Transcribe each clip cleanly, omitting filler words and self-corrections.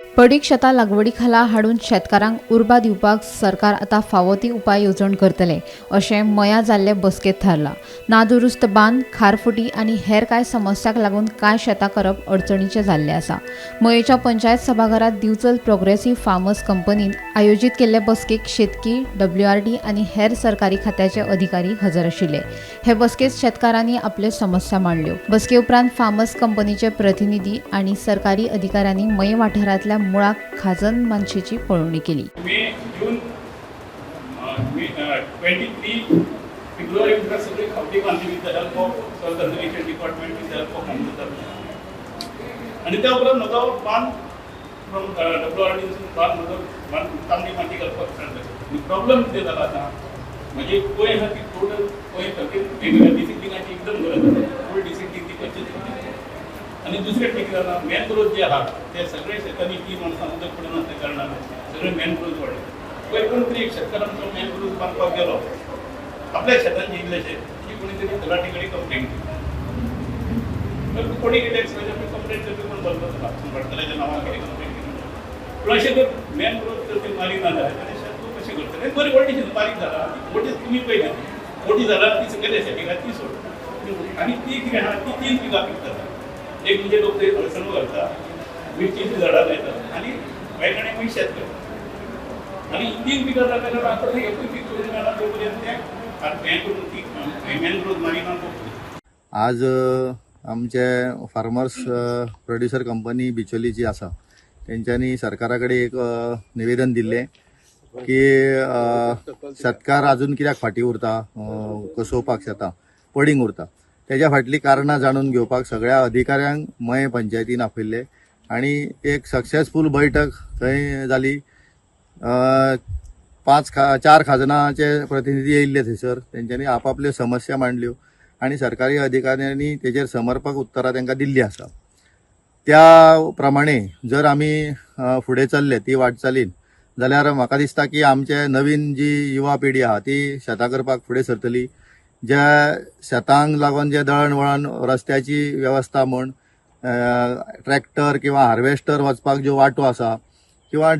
पडीक शेतां लागवडी खाला हाडून शेतकारांक उर्बा दिवपाक सरकार आतां फावो ती उपाय येवजण करतले, अशें मया जाल्ले बसकेंत थारलां. नादुरुस्त बांद, खारफुटी आनी हेर कांय समस्यांक लागून कांय शेतां करप अडचणीचें जाल्लें आसा. मयेच्या पंचायत सभाघरांत दिवचल प्रोग्रेसीव फार्मर्स कंपनीन आयोजीत केल्ले बसकेक शेतकी, डब्ल्यूआरडी आनी हेर सरकारी खात्याचे अधिकारी हजर आशिल्ले. हे बसकेंत शेतकारांनी आपल्यो समस्या मांडल्यो. बसके उपरांत फार्मर्स कंपनीचे प्रतिनिधी आनी सरकारी अधिकाऱ्यांनी मये वाठारांतल्या मुळाक खाजन मानशेची पळोवणी केली. मे, जून, मे 23 फेब्रुवारी भितर सगळी खावटी बांदली with the help of Soil Conservation Department, with the help of मामलेदार. आनी त्या उपरांत म्हजो बांद फ्रॉम डब्ल्यू आर डीसून बांद, म्हजो बांद तांबडी माती घालपाक स्टार्ट जाली. आनी प्रॉब्लम कितें जाला, आतां म्हणजे कोंय आसा ती टोटल कोंय सारकी वेगवेगळ्या डिसिल्टिंगाची एकदम गरज आसा. फूल डिसिल्टींग ती करचीच पडटली. आनी दुसरें कितें जाला, मॅनग्रोव जे आहा ते सगळे शेतांनी 3 वर्सां उदक पडनासल्या कारणान सगळे मॅनग्रोव वाडले. पयर कोण तरी एक शेतकार आमचो मॅनग्रोव बांदपाक गेलो आपल्या शेतांचे इल्लेशे, ती कोणी तरी तलाठी कडेन कंप्लेन केली. तर कोणी कितें कंप्लेन करपी कोण बरोबर भटकल्याच्या नांवान कितें कंप्लेन केली. पूण अशें जर मॅनग्रोव जर ते मारी ना जाल्यार जाल्यार शेत लोक कशें करतले? बरी व्हडली शेत बारीक जाला, मोठी तुमी पळयली, मोठी झाडां ती सकयल्या शेतीक ती सोड. आनी ती कितें आहा, ती तीन पिकां पिकतात. एक म्हणजे लोक ते अळसणो घालता, मिरचीची झाडां लायतात आनी वायटाणे मागीर शेत करतात. आनी तीन पिकां जाल्या कारणान आतां एकूय पीक करूंक मेळना तो पर्यंत ते हें करून ती मॅनग्रोव मारिना तो. आज आमचे फार्मर्स प्रोड्युसर कंपनी बिचोली जी आसा, तेंच्यांनी सरकारा कडेन एक निवेदन दिल्लें की शेतकार अजून कित्याक फाटीं उरता, कसोवपाक शेतां पडींग उरता. तेज्या फाटलीं कारणां जाणून घेवपाक सगळ्या अधिकाऱ्यांक मयें पंचायतीन आपयल्ले आनी एक सक्सेसफूल बैठक थंय जाली. पांच खा चार खाजनाचे प्रतिनिधी येयल्ले थंयसर. तेंच्यांनी आपापल्यो समस्या मांडल्यो आनी सरकारी अधिकाऱ्यांनी तेजेर समर्पक उत्तरां तांकां दिल्ली आसा. त्या प्रमाणे जर आमी फुडें चल्ले ती वाटचालीन जाल्यार म्हाका दिसता की आमचे नवीन जी युवा पिढी आहा ती शेतां करपाक फुडें सरतली. ज्या शेतांक लागून जे दळण वळण रस्त्याची वेवस्था म्हण, ट्रॅक्टर किंवा हार्वेस्टर वचपाक ज्यो वाटो आसा किंवा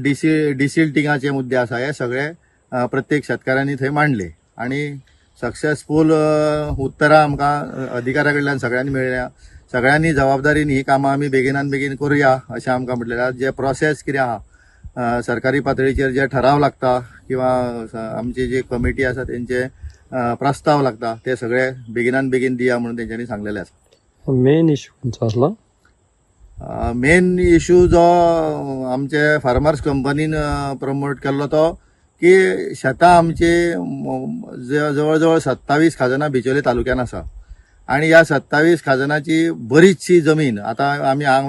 डिसिल्टिंगाचे मुद्दे आसा, हे सगळे प्रत्येक शेतकाऱ्यांनी थंय मांडले आनी सक्सेसफूल उत्तरां आमकां अधिकाऱ्या कडल्यान सगळ्यांनी मेळ्ळ्या. सगळ्यांनी जबाबदारीन ही कामां आमी बेगिनान बेगीन करुया अशें आमकां म्हटलेलें आसा. जे प्रोसेस कितें आहा, सरकारी पातळीचेर जे ठराव लागता किंवा आमची जी कमिटी आसा तेंचे प्रस्ताव लागता, ते सगळे बेगिनान बेगीन दिया म्हणून तेंच्यांनी सांगलेले आसा. मेन इश्यू खंयचो आसलो? मेन इशू जो आमचे फार्मर्स कंपनीन प्रमोट केल्लो तो की शेतां आमची जवळ जवळ 27 खाजनां बिचोले तालुक्यान आसा आनी ह्या 27 खाजनाची बरीचशी जमीन आतां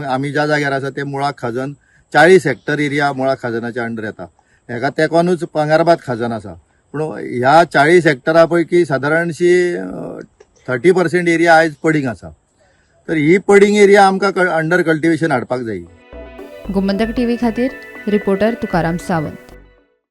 आमी ज्या जाग्यार आसा ते मुळाक खाजन 40 हेक्टर एरिया मुळाक खाजनाच्या अंडर येता. हेका तेकोनूच पंगारबाद खाजन आसा. पूण ह्या 40 हेक्टरा पैकी सादारणशी 30% एरिया आयज पडींग आसा. तर ही पडींग एरिया आमकां अंडर कल्टिवेशन हाडपाक जाय. गोमंतक टीव्ही खातीर रिपोर्टर तुकाराम सावंत.